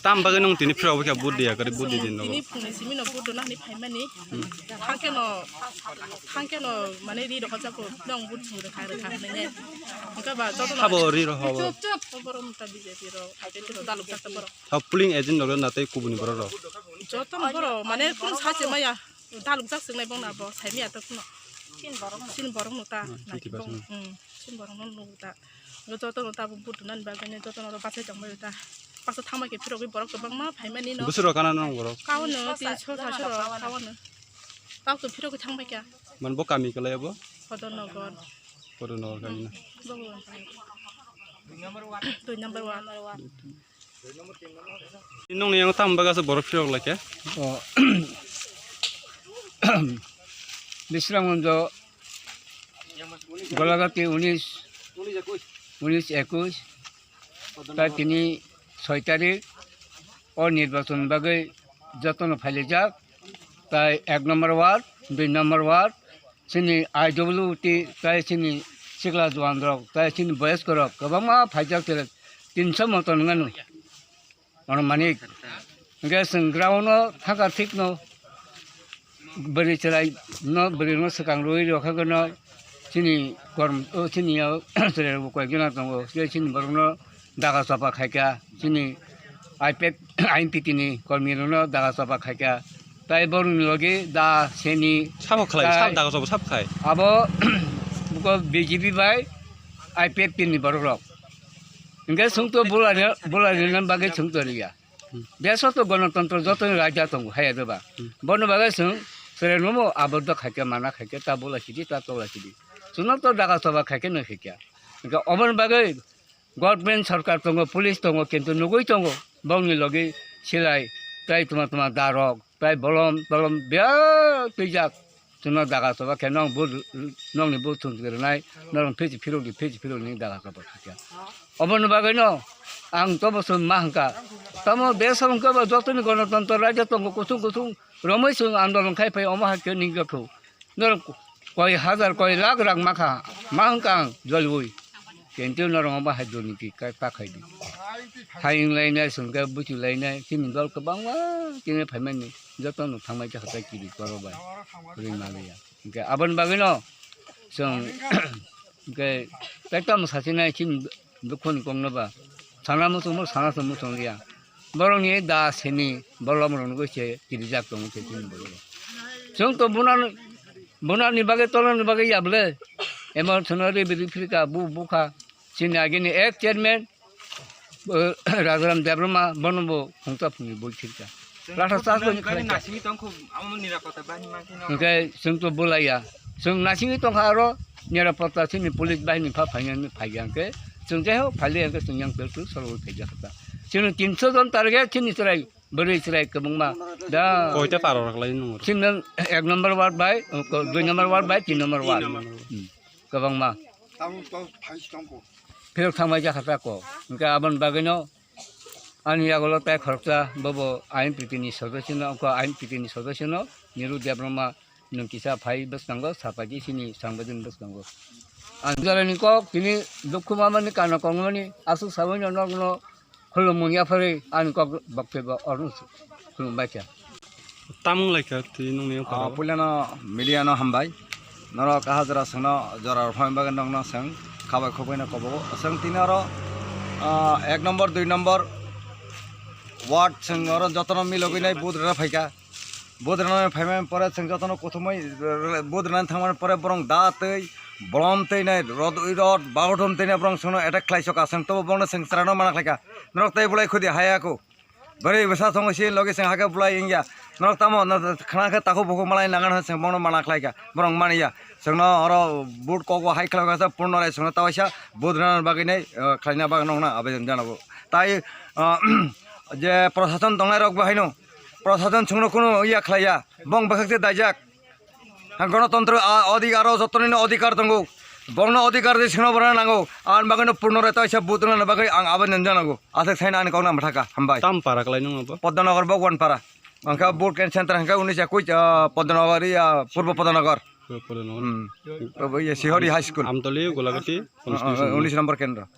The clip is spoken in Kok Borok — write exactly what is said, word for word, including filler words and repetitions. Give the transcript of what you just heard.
Tam bagwi nwng tini phirok bwkha vote diya kari vote di din nogo. Tini phungni simi no vote dona hinwi phaimani. Hangke no, hangke no mane ri rokha jako nong vote chung rwkha rwkha hinwi. Hingke ba joto no. Habo ri rokha bo. Borok mota B J P rok, I P F T rok daluk jak ta borok. Ha polling agent rok na tei kubuni borok rok. Joto no borok mane kunu sache maya. Daluk jak swngnai bongna bo saimaya to phano. Chini borok no ta. Hmm, chini borok no. Hmm, chini borok no nugo ta. Ngo joto no ta bo vote duna ni bagwi ne joto no ro bachai tong bai ta. Paksa thangma ke phirogwi borok kwbangma phaimani no. Busuro kana no borok. Kao no tin so sa so ro kao no. Tao to phirogwi thang bai kya. Man bo kami kalai abo? Podonogor. Podonogor kami na. Bo bo. Dui number one. Nwngni yang tam baga se borok phirok lai khe. O, Bisramganj, Golagati unis, unis ekush, tai tini soi tarik o nirbachon bagwi jotono phailaijak, tai ek number ward, dui number ward, chini I W T tai chini sikla juan rok tai chini boyos rok kwbangma phaijak tere tinso moton wngmano. Ono manik hingke chwng ground o thangkar thik no bwrwi chwrai no bwrwi no swkang rwi rokha no chini kormo o chini o chwrai rok bo koi jona tongo tei chini borok no daga chapa khaikha chini I P F, I P T ni kormi rok no daga chapa khaikha. Tai borokni logi da seni sabo khlai, tai sabo daga sabo sabo khai. Abo buko B J P bai I P F T ni borok rok. Hingke chwng to bulai, bulai rwna bagwi chwng to liya. Hmm. Deso to gonotontro jotoni raja tongo, haya doba. Hmm. Bono bagwi chwng sere nomo aboddo khaikhe, mana khaikhe, ta bula sidi, ta tola sidi. Chwngno to daga soba khaikhe no khaikhe. Hingke oboni bagwi Government sarkar tongo, police tongo, kintu nugui tongo. Bongni logi silai, tai tuma tuma darok, tai bolom, tolom, biya twijak. Chwngno daga soba khe nong bu, nongni bu thung rwnai, norong phiji phirokdi, phiji phirokni daga soba khe. Oboni bagwino ang tobo chwng ma hwnkha. Tamo desh hwnkhe bo jotoni gonotontro raijak tongo, kuthung kuthung romwi chwng andolon khai phai, omo hai khe nini jotho. Norok koi hazar, koi lakh rang makha, ma hwnkha ang jolwi. Kintu norok omo hai durniti ka, ta khaidi. Hai wnglainai, chwngkhe buchilainai, chini dol kwbangma tini phaimani, jotono thangmai khe hatai kiri koro bai. Ringmaliya. Hingke aboni bagwino chwng hingke tei tamo sachinai chini dukhoni kokno ba sana muchungma sana se muchungliya. Borokni da seni bolom rok nugui se kirijak tongo se chini borok. Chwng to bunani, bunani bagwi tolani bagwi yable. Emon sono ri biri phirika bu bukha. Chini agini ek chairman, eh, Rajaram Debbarma bono bo phungta phungni bui phirika. Latha charge bo ni khlaika. Nasingwi tongkhu, amo nirapota bahini mankhe no. Hingke chwng to bulaiya. Chwng nasingwi tongkha aro nirapota chini police bahini pha phainani phaiya hingke chwng jaiho phailiya hingke chwng yang peltu solo phaijak kha. Chini tinso jon target chini chwrai bwrwi chwrai kwbangma da. Koita para rok lai nung. Chini ek number ward bai, dui number ward bai tin number ward. Hmm. Kwbangma. Phirok thangbai jakha ta kok. Hingke aboni bagwino ani yagulo tai khoroksa bobo I N P T ni sodosyo no, wngkha I N P T ni sodosyo no, Niru Debbarma nwng kisa phai bwskango, sapaidi sini sangbaidini bwskango. Ang jorani kok tini dukhu mamani kana kongmani aswk sabaino nokno Khulumung yaphari ani kok baktwi bo orno khulumbai kha. Tamung lai kha twi nungni Ah, pharo. Puilano media no hambai. Norok kahajra sengno jora rwphang bagwi nokno seng khabai khoboi no kobogo. Seng tini oro, ah, ek number, dui number ward seng oro jotono milogwi nai booth rwna phaikha. Booth rwna phaimani pore seng jotono kuthumui booth rwna thangmani pore borong da twi bolom twi nai rod ui rod bagodom twi nai borong sengno attack khlai soka seng tobo borokno seng chwraino mana khlaikha. Norok tei bolai khudi haya kho. Bwrwi bwsa tongo si logi seng hake bolai wngya. Norok tamo no khna khe takhuk bukhuk malai nangan hwn seng bono mana khlaikha. Borok manya. Sengno oro boot kok o hai khlai kha Purno Rai sengno ta waisa boot rwna bagwi nai, eh, khlaina bagwi nokna abejon janago. Tai, ah, je prosason tongnai rok bo haino prosason sengno kuno ya khlaiya. Bong bwkhak se daijak. Ang gonotontro, ah, odhikar o jotonino odhikar tongo. Bongno odhikar di sengno borana nango. Ang bagwino Purno Rai ta waisa boot rwna bagwi ang abejon janago. Aswk saina ani kokno mwthaka. Hambai. Tam para kwlai nung abo? Poddanogor Bhagwan para. Angkha boot ken center angkha unis ekush, ah, Poddanogor ya, Purbo Poddanogor. Purbo Poddanogor. Hmm. Obo ya Sihori High School. Amtoli, Golagati, Ah, ah, constituency. Unis number kendro.